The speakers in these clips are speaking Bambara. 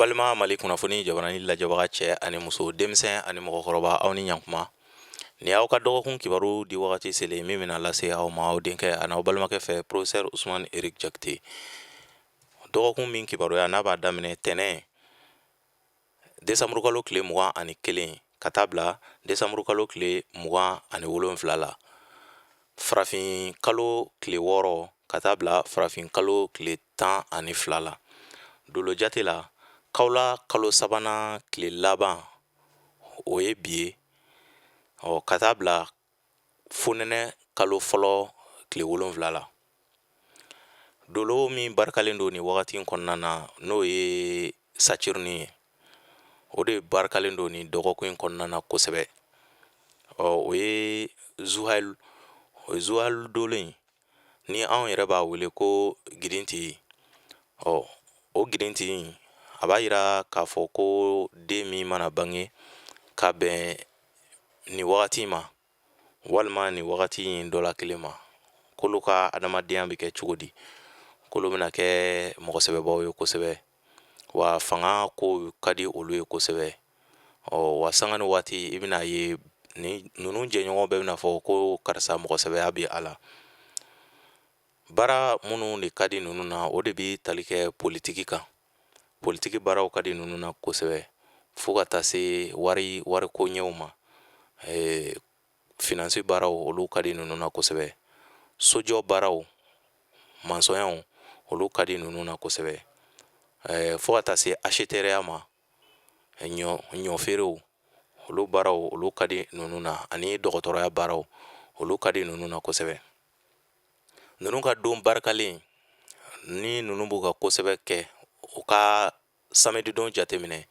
Balima Mali kunnafoni jabarani lajɛbaga, cɛ ani muso, denmisɛn ani mɔgɔkɔrɔba, aw ni ɲankuma. Nin y'aw ka dɔgɔkun kibaru di wagati selen min bɛna lase aw ma aw denkɛ ani aw balimakɛ fɛ, professeur Usumani Eric Jakite. Dɔgɔkun min kibaruya n'a b'a daminɛ tɛnɛn desanburukalo tile 21 ka taa bila desanburukalo tile 27 la, farafin kalo tile 6 ka taa bila farafin kalo tile 12 la, dolo jate la, kawula kalo sabanan tile laban, o ye bi ye, ɔ ka taa bila fonɛnɛ kalo fɔlɔ tile 7 la. Dolo min barikalen don nin wagati in kɔnɔna na, n'o ye Saturne ye, o de barikalen don nin dɔgɔkun in kɔnɔna na kosɛbɛ. Ɔ o ye Zuhal, o ye Zuhal dolo in ni anw yɛrɛ b'a wele ko girinti. Ɔ o girinti in, a b'a yira k'a fɔ ko den min mana bange ka bɛn nin wagati ma walima nin wagati in dɔ la kelen ma, k'olu ka adamadenya bɛ kɛ cogo di? K'olu bɛna kɛ mɔgɔ sɛbɛbaw ye kosɛbɛ, wa fanga ko ka di olu ye kosɛbɛ. Ɔ wa sanga ni waati, i bɛna ye ni ninnu jɛɲɔgɔn bɛɛ bɛna fɔ ko karisa mɔgɔ sɛbɛya bɛ a la. Baara minnu de ka di ninnu na, o de bɛ tali kɛ politiki kan. Politiki baaraw ka di ninnu na kosɛbɛ, fo ka taa se wari wariko ɲɛw ma. Finance baaraw, olu ka di ninnu na kosɛbɛ. Sojɔ baaraw, mansɔnyaw, olu ka di ninnu na kosɛbɛ, fo ka taa se acheteurya ma, ɲɔ feerew, olu baaraw, olu ka di ninnu na, ani dɔgɔtɔrɔya baaraw, olu ka di ninnu na kosɛbɛ. Ninnu ka don barikalen ni ninnu b'u ka kosɛbɛ kɛ, u ka samedi don jateminɛ,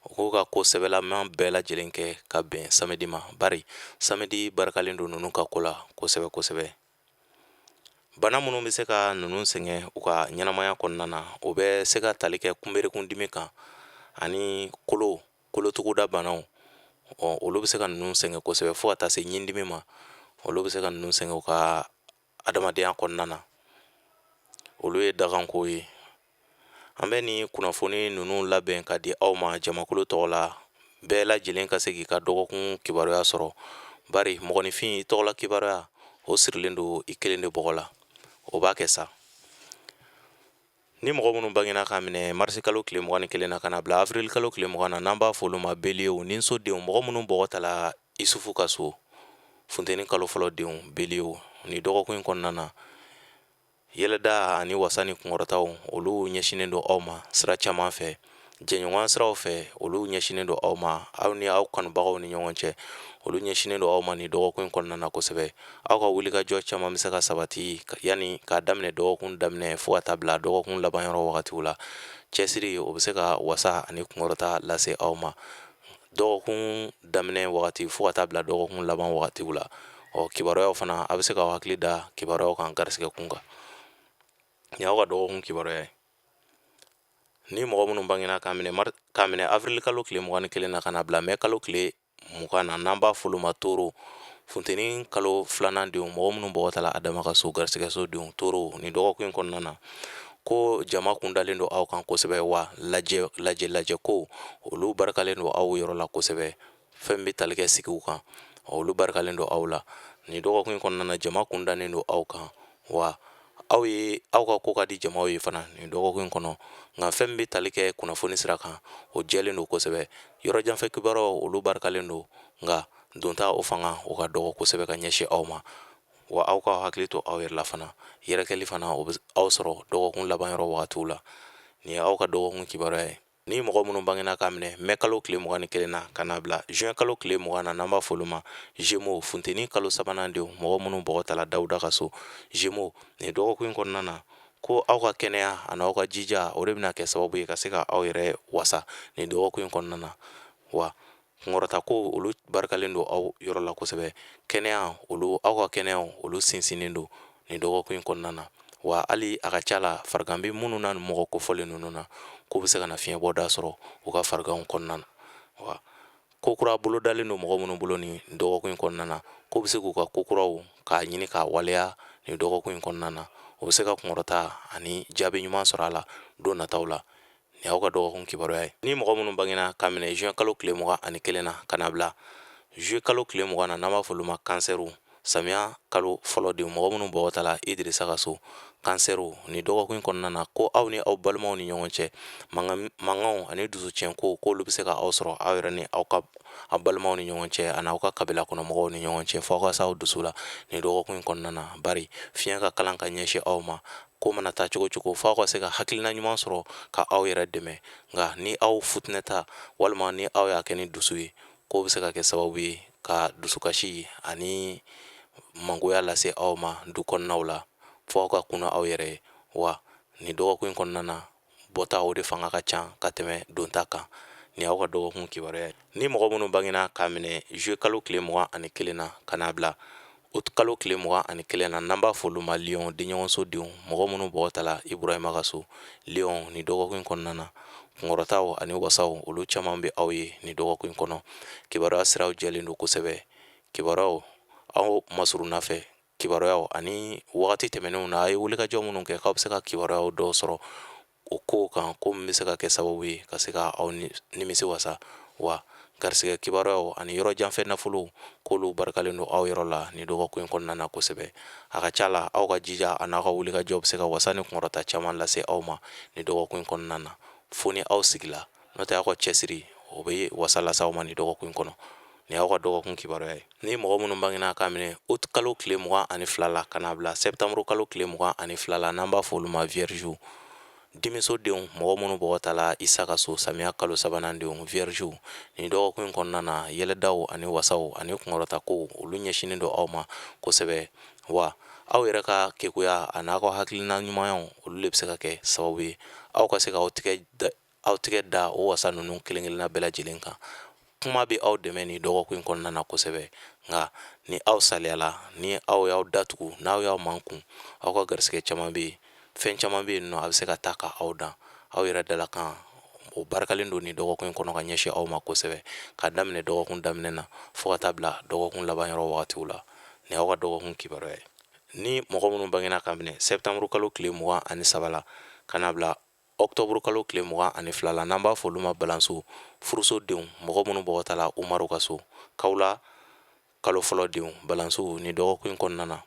u k'u ka ko sɛbɛlaman bɛɛ lajɛlen kɛ ka bɛn samedi ma, bari samedi barikalen don ninnu ka ko la kosɛbɛ kosɛbɛ. Bana minnu bɛ se ka ninnu sɛgɛn u ka ɲɛnamaya kɔnɔna na, o bɛ se ka tali kɛ kunberekundimi kan ani kolo kolotuguda banaw. Ɔ olu bɛ se ka ninnu sɛgɛn kosɛbɛ, fo ka taa se ɲindimi ma. Olu bɛ se ka ninnu sɛgɛn u ka adamadenya kɔnɔna na. Olu ye daganko ye. An bɛ nin kunnafoni ninnu labɛn ka di aw ma jamakulu tɔgɔ la, bɛɛ lajɛlen ka se k'i ka dɔgɔkun kibaruya sɔrɔ, bari mɔgɔninfin, i tɔgɔla kibaruya, o sirilen don i kelen de bɔgɔ la. O b'a kɛ sa ni mɔgɔ minnu bangena k'a minɛ marisi kalo tile 21 na ka na bila avril kalo tile 20 na, n'an b'a fɔ olu ma beliew ni so denw, mɔgɔ minnu bɔgɔ tala Isufu ka so, funteni kalo fɔlɔ denw, beliew, ni dɔgɔkun in kɔnɔna na, yɛlɛda ani wasa ni kunkɔrɔtaw, olu ɲɛsinnen don aw ma sira caman fɛ. Jɛɲɔgɔn siraw fɛ, olu ɲɛsinnen don aw ma. Aw ni aw kanubagaw ni ɲɔgɔn cɛ, olu ɲɛsinnen don aw ma ni dɔgɔkun in kɔnɔna na kosɛbɛ. Aw ka wulikajɔ caman bɛ se ka sabati yanni k'a daminɛ dɔgɔkun daminɛ fo ka taa bila dɔgɔkun laban yɔrɔ wagatiw la. Cɛsiri, o bɛ se ka wasa ani kunkɔrɔta lase aw ma dɔgɔkun daminɛ wagati fo ka taa bila dɔgɔkun laban wagatiw la. Ɔ kibaruyaw fana, a bɛ se k'aw hakili da kibaruyaw kan garisɛgɛ kun kan. Nin y'aw ka dɔgɔkun kibaruya ye. Ni mɔgɔ minnu bangena k'a minɛ avril kalo tile 21 na ka na bila mɛ kalo tile 20 na, n'an b'a fɔ olu ma toro, funteni kalo filanan denw, mɔgɔ minnu bɔgɔ tala Adama ka so, garisɛgɛso denw, toro, nin dɔgɔkun in kɔnɔna na, ko jama kundalen don aw kan kosɛbɛ, wa lajɛ lajɛ lajɛ ko olu barikalen don aw yɔrɔ la kosɛbɛ. Fɛn bɛ tali kɛ sigiw kan, olu barikalen don aw la nin dɔgɔkun in kɔnɔna na. Jama kundannen don aw kan, wa aw ye aw ka ko ka di jamaw ye fana nin dɔgɔkun in kɔnɔ. Nka fɛn bɛ tali kɛ kunnafoni sira kan, o jɛlen don kosɛbɛ. Yɔrɔ janfɛ kibaruyaw, olu barikalen don, nka donta o fanga o ka dɔgɔ kosɛbɛ ka ɲɛsin aw ma. Wa aw ka hakili to aw yɛrɛ la fana, yɛrɛkɛli fana, o bɛ aw sɔrɔ dɔgɔkun laban yɔrɔ wagatiw la. Nin ye aw ka dɔgɔkun kibaruya ye. Ni mɔgɔ minnu bangena k'a minɛ mɛ kalo tile 21 na ka na bila juin kalo tile 20 na, n'an b'a fɔ olu ma Gémeaux, funteni kalo sabanan denw, mɔgɔ minnu bɔgɔ tala Dawuda ka so, Gémeaux, nin dɔgɔkun in kɔnɔna na, ko aw ka kɛnɛya ani aw ka jija, o de bɛna kɛ sababu ye ka se ka aw yɛrɛ wasa nin dɔgɔkun in kɔnɔna na. Wa kunkɔrɔta ko, olu barikalen don aw yɔrɔ la kosɛbɛ. Kɛnɛya, olu aw ka kɛnɛya, olu sinsinnen don nin dɔgɔkun in kɔnɔna na. Wa hali a ka ca la, farigan bɛ minnu na, mɔgɔ kofɔlen ninnu na, k'u bɛ se ka na fiɲɛbɔda sɔrɔ u ka fariganw kɔnɔna na. Wa ko kura bolodalen don mɔgɔ minnu bolo nin dɔgɔkun in kɔnɔna na, k'u bɛ se k'u ka ko kuraw k'a ɲini k'a waleya nin dɔgɔkun in kɔnɔna na, o bɛ se ka kunkɔrɔta ani jaabi ɲuman sɔrɔ a la don nataw la. Nin y'aw ka dɔgɔkun kibaruya ye. Ni mɔgɔ minnu bangena k'a minɛ juin kalo tile 21 na ka na bila juillet kalo tile 20 na, n'an b'a fɔ olu ma kansɛriw, samiya kalo fɔlɔ denw, mɔgɔ minnu bɔgɔ tala Idirisa ka so, kansɛriw, nin dɔgɔkun in kɔnɔna na, ko aw ni aw balimaw ni ɲɔgɔn cɛ mankanw ani dusucɛnko, k'olu bɛ se ka aw sɔrɔ aw yɛrɛ ni aw ka aw balimaw ni ɲɔgɔn cɛ ani aw ka kabila kɔnɔ mɔgɔw ni ɲɔgɔn cɛ, fo aw ka s'aw dusu la nin dɔgɔkun in kɔnɔna na, bari fiɲɛ ka kalan ka ɲɛsin aw ma. Ko mana taa cogo cogo, fo aw ka se ka hakilina ɲuman sɔrɔ ka aw yɛrɛ dɛmɛ. Nka ni aw futinɛta walima ni aw y'a kɛ ni dusu ye, k'o bɛ se ka kɛ sababu ye ka dusukasi ani mangoya lase aw ma du kɔnɔnaw la, fo aw ka kunna aw yɛrɛ ye. Wa nin dɔgɔkun in kɔnɔna na, bɔta o de fanga ka ca ka tɛmɛ donta kan. Nin y'aw ka dɔgɔkun kibaruya ye. Ni mɔgɔ minnu bangena k'a minɛ juillet kalo tile 21 na ka n'a bila août kalo tile 21 na, n'an b'a fɔ olu ma lion, denɲɔgɔnso denw, mɔgɔ minnu bɔgɔ tala Iburahima ka so, lion, nin dɔgɔkun in kɔnɔna na, kunkɔrɔtaw ani wasaw, olu caman bɛ aw ye nin dɔgɔkun in kɔnɔ. Kibaruya siraw jɛlen don kosɛbɛ. Kibaruyaw aw masurunna fɛ, kibaruyaw ani wagati tɛmɛnenw na, a ye wulikajɔ minnu kɛ k'aw bɛ se ka kibaruyaw dɔw sɔrɔ o kow kan, ko min bɛ se ka kɛ sababu ye ka se ka aw nimisi wasa. Wa garisɛgɛ kibaruyaw ani yɔrɔ janfɛ nafolow, k'olu barikalen don aw yɔrɔ la nin dɔgɔkun in kɔnɔna na kosɛbɛ. A ka ca la, aw ka jija ani aw ka wulikajɔ bɛ se ka wasa ni kunkɔrɔta caman lase aw ma nin dɔgɔkun in kɔnɔna na, fo ni aw sigila. N'o tɛ, aw ka cɛsiri o bɛ wasa lase aw ma nin dɔgɔkun in kɔnɔ. Nin y'aw ka dɔgɔkun kibaruya ye. Ni mɔgɔ minnu bangena k'a minɛ août kalo tile 22 la ka n'a bila septembre kalo tile 22 la, n'an b'a fɔ olu ma vierge, dimiso denw, mɔgɔ minnu bɔgɔ tala Isa ka so, samiya kalo sabanan denw, vierge, nin dɔgɔkun in kɔnɔna na, yɛlɛdaw ani wasaw ani kunkɔrɔtakow, olu ɲɛsinnen don aw ma kosɛbɛ. Wa aw yɛrɛ ka kekuya ani aw ka hakilina ɲumanyaw, olu de bɛ se ka kɛ sababu ye aw ka se k'aw tigɛ aw tigɛ da o wasa ninnu kelen-kelenna bɛɛ lajɛlen kan. Kuma bɛ aw dɛmɛ nin dɔgɔkun in kɔnɔna na kosɛbɛ. Nka ni aw saliyala, ni aw y'aw datugu, n'aw y'aw mankun, aw ka garisɛgɛ caman bɛ yen, fɛn caman bɛ yen nɔ, a bɛ se ka taa ka aw dan. Aw yɛrɛ dalakan o barikalen don nin dɔgɔkun in kɔnɔ ka ɲɛsin aw ma kosɛbɛ, ka daminɛ dɔgɔkun daminɛ na fo ka taa bila dɔgɔkun laban yɔrɔ wagatiw la. Nin y'aw ka dɔgɔkun kibaruya ye. Ni mɔgɔ minnu bangena ka minɛ septembre kalo tile 23 la ka n'a bila Ɔkutɔburu kalo tile 22 la, n'an b'a fɔ olu ma balanso, furuso denw, mɔgɔ minnu bɔgɔ tala Umaru ka so, kawula kalo fɔlɔ denw, balanso, nin dɔgɔkun in kɔnɔna na,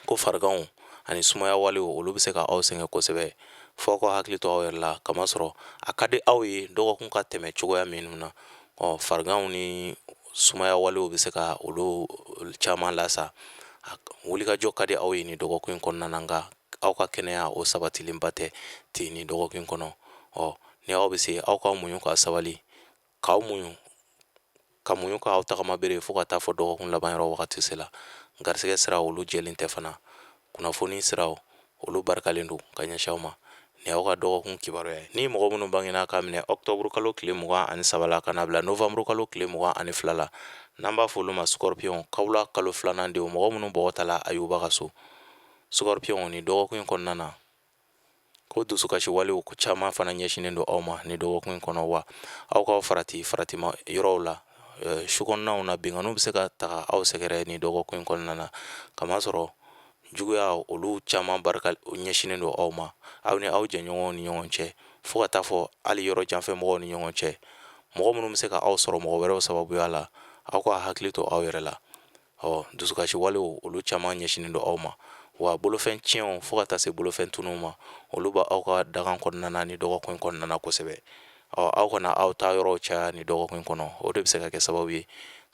ko fariganw ani sumaya walew, olu bɛ se ka aw sɛgɛn kosɛbɛ. Fo aw ka hakili to aw yɛrɛ la, kamasɔrɔ a ka di aw ye dɔgɔkun ka tɛmɛ cogoya minnu na, ɔ fariganw ni sumaya walew bɛ se ka olu caman lasa. Wulikajɔ ka di aw ye nin dɔgɔkun in kɔnɔna na, nka aw ka kɛnɛya o sabatilenba tɛ ten nin dɔgɔkun kɔnɔ. Ɔ ni aw bɛ se, aw ka muɲu ka sabali, k'aw muɲu ka muɲu k'aw tagama bere fo ka taa fɔ dɔgɔkun laban yɔrɔ wagati sela. Garisɛgɛ siraw, olu jɛlen tɛ fana. Kunnafoni siraw, olu barikalen don ka ɲɛsin aw ma. Nin y'aw ka dɔgɔkun kibaruya ye. Ni mɔgɔ minnu bangena k'a minɛ ɔkutɔburu kalo tile 23 la ka na bila novanburu kalo tile 22 la, n'an b'a fɔ olu ma scorpion, kawula kalo filanan denw, mɔgɔ minnu bɔgɔ tala Ayuba ka so, scorpion, nin dɔgɔkun in kɔnɔna na, ko dusukasi walew caman fana ɲɛsinnen don aw ma nin dɔgɔkun in kɔnɔ. Wa aw k'aw farati faratima yɔrɔw la, su kɔnɔnaw na, binkanniw bɛ se ka taga aw sɛgɛrɛ nin dɔgɔkun in kɔnɔna na, kamasɔrɔ juguya olu caman barika ɲɛsinnen don aw ma, aw ni aw jɛɲɔgɔnw ni ɲɔgɔn cɛ, fo ka taa fɔ hali yɔrɔ janfɛ mɔgɔw ni ɲɔgɔn cɛ, mɔgɔ minnu bɛ se ka aw sɔrɔ mɔgɔ wɛrɛw sababuya la. Aw ka hakili to aw yɛrɛ la. Ɔ dusukasi walew, olu caman ɲɛsinnen don aw ma. Wa bolofɛn tiɲɛw fo ka taa se bolofɛn tununw ma, olu b'aw ka dakan kɔnɔna na ni dɔgɔkun in kɔnɔna na kosɛbɛ. Ɔ aw kana aw taa yɔrɔw caya ni dɔgɔkun in kɔnɔ, o de bɛ se ka kɛ sababu ye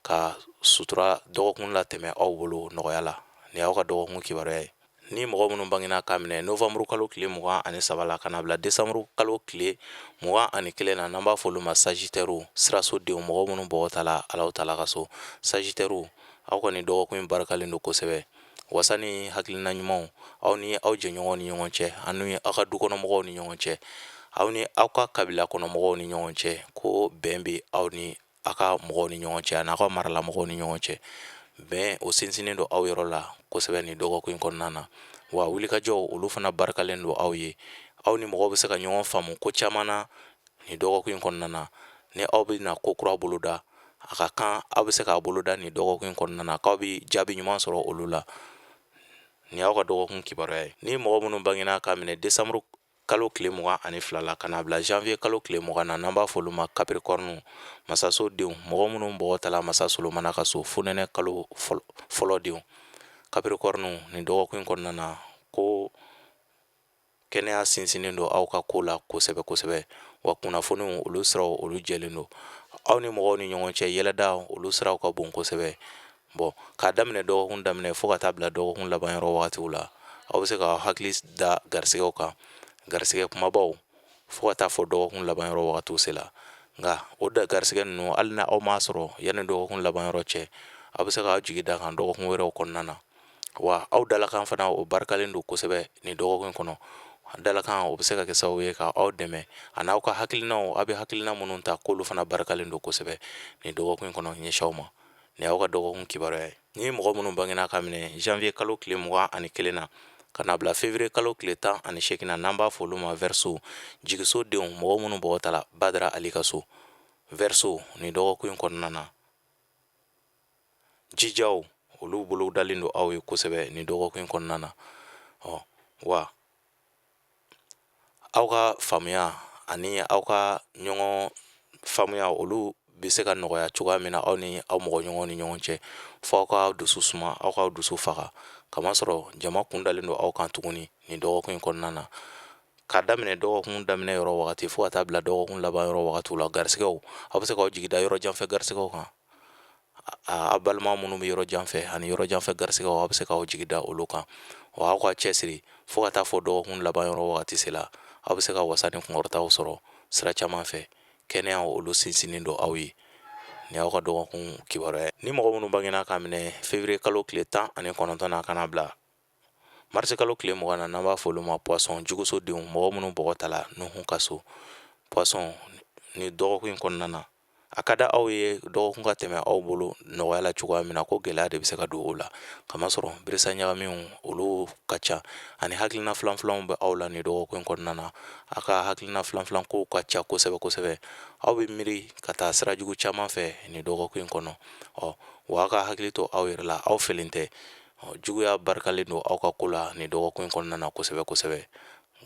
ka sutura dɔgɔkun latɛmɛ aw bolo nɔgɔya la. Nin y'aw ka dɔgɔkun kibaruya ye. Ni mɔgɔ minnu bangena k'a minɛ novanburu kalo tile 23 la ka na bila desanburu kalo tile 21 na, n'an b'a fɔ olu ma sagittaire, siraso denw, mɔgɔ minnu bɔgɔ tala Alahu taala ka so, sagittaire, aw ka nin dɔgɔkun in barikalen don kosɛbɛ. Wasa ni hakilina ɲumanw aw ni aw jɛɲɔgɔnw ni ɲɔgɔn cɛ, ani aw ka dukɔnɔmɔgɔw ni ɲɔgɔn cɛ, aw ni aw ka kabila kɔnɔmɔgɔw ni ɲɔgɔn cɛ, ko bɛn bɛ aw ni aw ka mɔgɔw ni ɲɔgɔn cɛ ani aw ka marala mɔgɔw ni ɲɔgɔn cɛ. Bɛn o sinsinnen don aw yɔrɔ la kosɛbɛ nin dɔgɔkun in kɔnɔna na. Wa wulikajɔw, olu fana barikalen don aw ye. Aw ni mɔgɔw bɛ se ka ɲɔgɔn faamu ko caman na nin dɔgɔkun in kɔnɔna na. Ni aw bɛna ko kura boloda, a ka kan aw bɛ se k'a boloda nin dɔgɔkun in kɔnɔna na, k'aw bɛ jaabi ɲuman sɔrɔ olu la. Nin y'aw ka dɔgɔkun kibaruya ye. Ni mɔgɔ minnu bangena k'a minɛ desanburu kalo tile 22 la ka n'a bila janvier kalo tile 20 na, n'an b'a fɔ olu ma Capricorne, masaso denw, mɔgɔ minnu bɔgɔ tala masa Solomana ka so, fonɛnɛ kalo fɔlɔ denw, Capricorne, nin dɔgɔkun in kɔnɔna na, ko kɛnɛya sinsinnen don aw ka ko la kosɛbɛ kosɛbɛ, wa kunnafoniw olu siraw olu jɛlen don. Aw ni mɔgɔw ni ɲɔgɔn cɛ yɛlɛda olu siraw ka bon kosɛbɛ. Bon, k'a daminɛ dɔgɔkun daminɛ fo ka taa bila dɔgɔkun laban yɔrɔ wagatiw la, aw bɛ se ka hakili da garisigɛw kan, garisigɛ kumabaw, fo ka taa fɔ dɔgɔkun laban yɔrɔ wagatiw se la. Nka o da garisigɛ ninnu, hali ni aw m'a sɔrɔ yanni dɔgɔkun laban yɔrɔ cɛ, aw bɛ se k'aw jigi da kan dɔgɔkun wɛrɛw kɔnɔna na. Wa aw dalakan fana, o barikalen don kosɛbɛ nin dɔgɔkun kɔnɔ. Dalakan o bɛ se ka kɛ sababu ye ka aw dɛmɛ, a n'aw ka hakilinaw, aw bɛ hakilina minnu ta, k'olu fana barikalen don kosɛbɛ nin dɔgɔkun kɔnɔ ɲɛsin aw ma. Nin y'aw ka dɔgɔkun kibaruya ye. Ni mɔgɔ minnu bangena ka minɛ janvier kalo tile 21 na ka na bila février kalo tile 18 na, n'an b'a fɔ olu ma Verseau, jigiso denw, mɔgɔ minnu bɔgɔ tala Badara Ali ka so, Verseau, nin dɔgɔkun in kɔnɔna na, jijaw olu bolo dalen don aw ye kosɛbɛ nin dɔgɔkun in kɔnɔna na. Ɔ wa aw ka faamuya ani aw ka ɲɔgɔn faamuya olu bɛ se ka nɔgɔya cogoya min na aw ni aw mɔgɔ ɲɔgɔn ni ɲɔgɔn cɛ, fo aw ka dusu suma, aw ka dusu faga, kamasɔrɔ jama kun dalen don aw kan tuguni nin dɔgɔkun in kɔnɔna na. K'a daminɛ dɔgɔkun daminɛ yɔrɔ wagati fo ka taa bila dɔgɔkun laban yɔrɔ wagatiw la, garisigɛw, aw bɛ se k'aw jigi da yɔrɔ janfɛ garisigɛw kan. Aw balima minnu bɛ yɔrɔ jan fɛ ani yɔrɔ janfɛ garisigɛw, aw bɛ se k'aw jigi da olu kan. Wa aw ka cɛsiri fo ka taa fɔ dɔgɔkun laban yɔrɔ wagati se la, aw bɛ se ka wasa ni kunkɔrɔtaw sɔrɔ sira caman fɛ. Kɛnɛya olu sinsinnen don aw ye. Nin y'aw ka dɔgɔkun kibaruya ye. Ni mɔgɔ minnu bangena k'a minɛ février kalo tile 19 na ka na bila marisi kalo tile 20 na, n'an b'a fɔ olu ma Poisson, juguso denw, mɔgɔ minnu bɔgɔ tala Nuhu ka so, Poisson, nin dɔgɔkun in kɔnɔna na, a ka da aw ye dɔgɔkun ka tɛmɛ aw bolo nɔgɔya la cogoya min na, ko gɛlɛya de bɛ se ka don o la, kamasɔrɔ birisa ɲagamiw olu ka ca ani hakilina filanfilanw bɛ aw la nin dɔgɔkun in kɔnɔna na. A ka hakilina filanfilan kow ka ca kosɛbɛ kosɛbɛ. Aw bɛ miiri ka taa sira jugu caman fɛ nin dɔgɔkun in kɔnɔ. Ɔ wa aw ka hakili to aw yɛrɛ la, aw felen tɛ. Juguya barikalen don aw ka ko la nin dɔgɔkun in kɔnɔna na kosɛbɛ kosɛbɛ.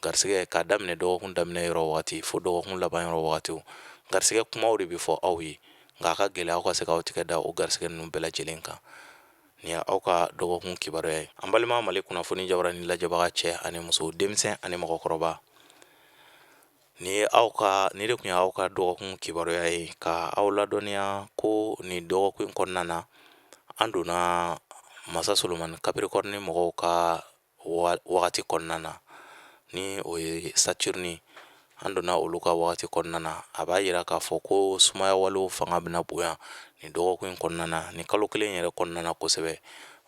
Garisigɛ, k'a daminɛ dɔgɔkun daminɛ yɔrɔ wagati fo dɔgɔkun laban yɔrɔ wagatiw, garisigɛ kumaw de bɛ fɔ aw ye, nka a ka gɛlɛn aw ka se k'aw tigɛ da o garisigɛ ninnu bɛɛ lajɛlen kan. Nin ye aw ka dɔgɔkun kibaruya ye. An balima Mali kunnafoni jabaranin lajɛbaga, cɛ ani muso, denmisɛn ani mɔgɔkɔrɔba, nin ye aw ka nin de tun ye aw ka dɔgɔkun kibaruya ye, ka aw ladɔnniya ko nin dɔgɔkun in kɔnɔna na, an donna masa Solomani Capricorne mɔgɔw ka wagati kɔnɔna na, ni o ye Saturne. An donna olu ka wagati kɔnɔna na. A b'a yira k'a fɔ ko sumaya walew fanga bɛna bonya nin dɔgɔkun in kɔnɔna na, nin kalo kelen yɛrɛ kɔnɔna na kosɛbɛ.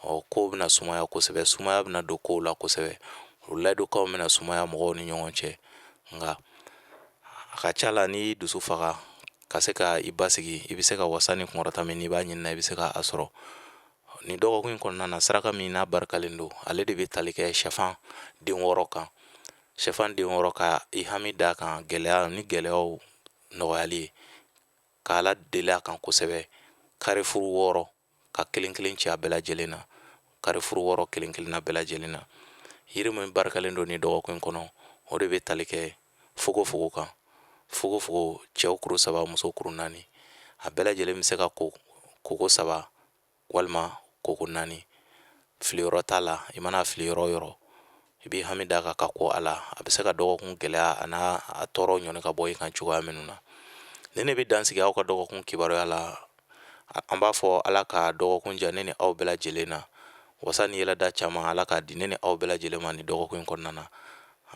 Ɔ kow bɛna sumaya kosɛbɛ, sumaya bɛna don kow la kosɛbɛ, o layidukanw bɛna sumaya mɔgɔw ni ɲɔgɔn cɛ. Nka a ka ca la, n'i y'i dusu faga ka se ka i basigi, i bɛ se ka wasa ni kunkɔrɔta min n'i b'a ɲini na, i bɛ se ka a sɔrɔ nin dɔgɔkun in kɔnɔna na. Saraka min n'a barikalen don, ale de bɛ tali kɛ sɛfan den 6 kan. Sɛfan den 6, ka i hami d'a kan, gɛlɛya ni gɛlɛyaw nɔgɔyali ye, ka Ala deli a kan kosɛbɛ. Carrefour 6, ka kelen kelen ci a bɛɛ lajɛlen na, carrefour 6 kelen kelen na bɛɛ lajɛlen na. Yiri min barikalen don nin dɔgɔkun in kɔnɔ, o de bɛ tali kɛ fogofogo kan. Fogofogo, cɛw kuru 3, muso kuru 4, a bɛɛ lajɛlen bɛ se ka ko koko 3 walima koko 4. Filiyɔrɔ t'a la. I mana fili yɔrɔ o yɔrɔ, i b'i hami d'a kan ka ko a la, a bɛ se ka dɔgɔkun gɛlɛya a n'a a tɔɔrɔ ɲɔni ka bɔ i kan cogoya minnu na. Ni ne bɛ dan sigi aw ka dɔgɔkun kibaruya la. An b'a fɔ Ala ka dɔgɔkun diya ne ni aw bɛɛ lajɛlen na. Wasa ni yɛlɛda caman, Ala k'a di ne ni aw bɛɛ lajɛlen ma nin dɔgɔkun in kɔnɔna na.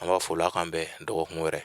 An b'a fɔ la, k'an bɛn dɔgɔkun wɛrɛ.